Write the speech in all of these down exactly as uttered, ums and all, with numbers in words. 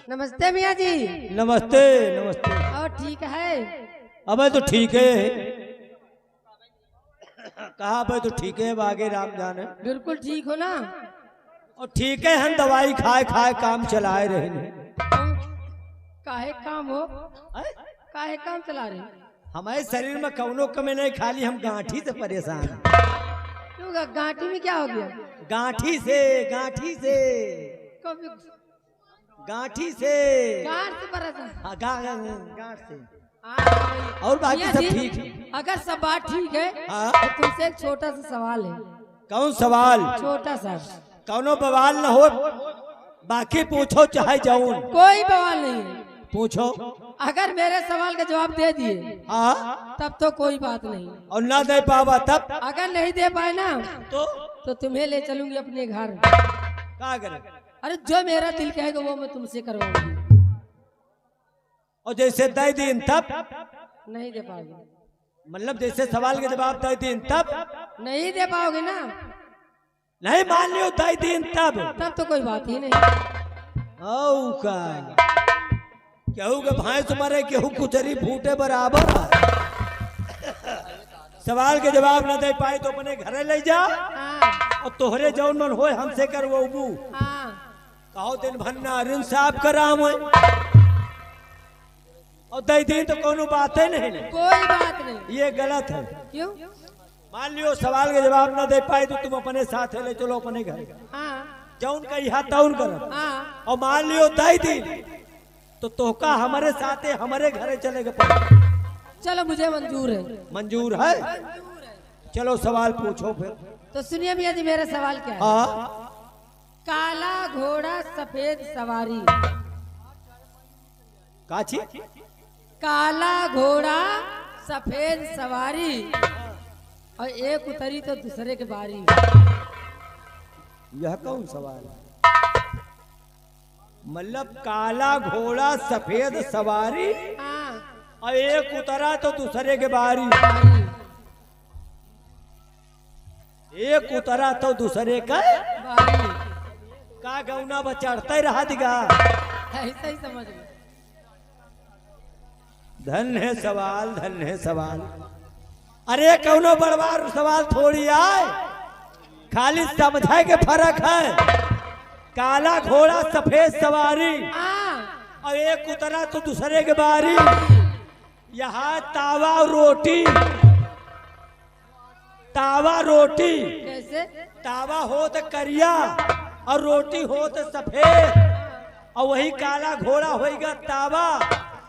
नमस्ते मियाँ जी। नमस्ते, नमस्ते। और ठीक है? अबे तो ठीक है। कहाँ अबे तो ठीक है, अब आगे राम जाने। बिल्कुल ठीक हो ना? और ठीक है, हम दवाई खाए खाए काम चलाए रहे हैं। काहे काम हो? हैं? काहे काम चला रहे? हमारे शरीर में कौनो कमी नहीं, खाली हम गांठी से परेशान हैं। क्यों गा-, गांठी में क्या हो गया? गांठी से, गांठी से। कभी गांठी से। गांठ से परेशान। हाँ, गा-, गा-, गा-, गांठ से। हाँ। और बाकी भैया सब जी, ठीक है। अगर सब बात ठीक है, हाँ। तो तुमसे एक छोटा सा सवाल है। कौन सवाल? छोटा सा। कौनो बवाल न हो, बाकी पूछो चाहे जौन। कोई बवाल नहीं है। पूछो। अगर मेरे सवाल का जवाब दे दिए, हाँ। तब तो कोई बात नहीं। और ना दे पावा तब? अगर नहीं दे पाए ना, तो? तो तुम्हें ले चलूंगी अपने घर। का करे? अरे, जो मेरा दिल कहेगा वो मैं तुमसे करवाऊंगी। और जैसे दे दीन तब? नहीं दे पाओगे। मतलब जैसे सवाल के जवाब दे दीन तब? नहीं दे पाओगे ना। नहीं मान लियो दे दीन तब? तब तो कोई बात ही नहीं। औ का? केहू के भैंस मरे, केहू कुचरी फूटे बराबर। सवाल के जवाब ना दे पाए तो अपने घरे ले जा। हाँ। और तोहरे जौन मन होए हमसे करवबू। हाँ। कहो दिन भर नारिन साफ करावे। और दे दीन तो कोनो बाते नहीं। कोई बात नहीं। ये गलत है। क्यों? मान लियो सवाल के जवाब ना दे पाए तो तुम अपने साथ ले चलो अपने घर। हाँ। जौन कहिया तौन करब। हाँ। और मान लियो दे दीन तो तोहका हमरे साथे हमरे घरे चले के पड़ी। चलो, मुझे मंजूर है। मंजूर है? चलो सवाल पूछो फिर। तो सुनिए मियाँ जी, मेरा सवाल क्या है? हाँ। काला घोड़ा सफेद सवारी। का चीज? काला घोड़ा सफेद सवारी, और एक उतरी तो दूसरे के बारी। यह कौन सवाल है? मतलब काला घोड़ा सफेद सवारी, हाँ। और एक उतरा तो दूसरे के बारी। बारी। एक उतरा तो दूसरे का बारी। का गौना बा चढ़ते रहा दिगा। ऐसा ही समझ लो। धन्य सवाल, धन्य सवाल। अरे कौनो बड़वार सवाल थोड़ी आए, खाली समझे के फर्क है। काला घोड़ा सफेद सवारी, हाँ। और एक उतरा तो दूसरे के बारी। यहाँ तावा और रोटी, तावा रोटी। कैसे? तावा होत करिया और रोटी होत सफेद, और वही काला घोड़ा होइगा तावा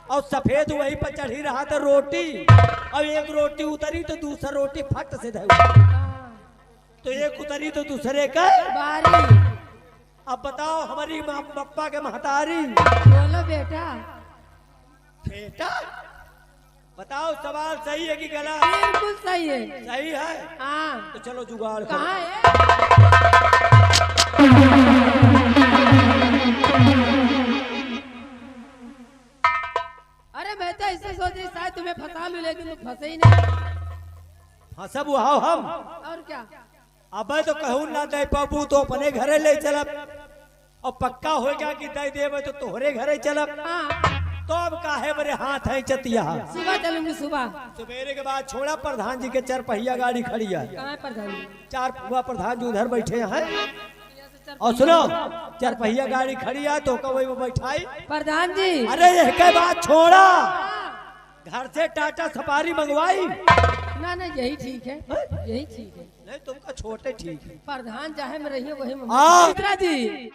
और सफेद वही पर चढ़ी रहा तो रोटी, और एक रोटी उतरी तो दूसर रोटी फट से धई, तो एक उतरी तो दूसरे का बारी। अब बताओ हमारी माँ पप्पा के महतारी। बोलो बेटा। बेटा, बताओ सवाल सही है कि गलत? बिल्कुल सही है। सही है? हाँ। तो चलो जुगाड़ करो। कहाँ है? अरे मैं तो ऐसे सोच रही शायद तुम्हें फंसा लूं, लेकिन तुम फंसे ही नहीं। फंसब वहाव हम। और क्या? अबे तो कहूँ ना दे पाबू तो अपने घरे ले चलब। और पक्का हो गया कि दे देबे तो तोहरे घरे चलब। हाँ। तो अब काहे बरे हाथ है चतिया? सुबह चलूंगी, सुबह। सवेरे के बाद छोड़ा, प्रधान जी के चार पहिया गाड़ी खड़ी है। कहाँ है प्रधान जी? चार, वह प्रधान जी उधर बैठे हैं। और सुनो, चार पहिया गाड़ी खड़ी है तो कवई में बैठाई। प्रधान जी। अरे यह के बात छोड़ा, घर से टाटा सफारी मंगवाई। ना ना, यही ठीक है, हैं? यही ठीक है। नहीं, तुमका छोटे ठीक है। प्रधान चाहे में रहिए वही में। हाँ। मिश्रा जी।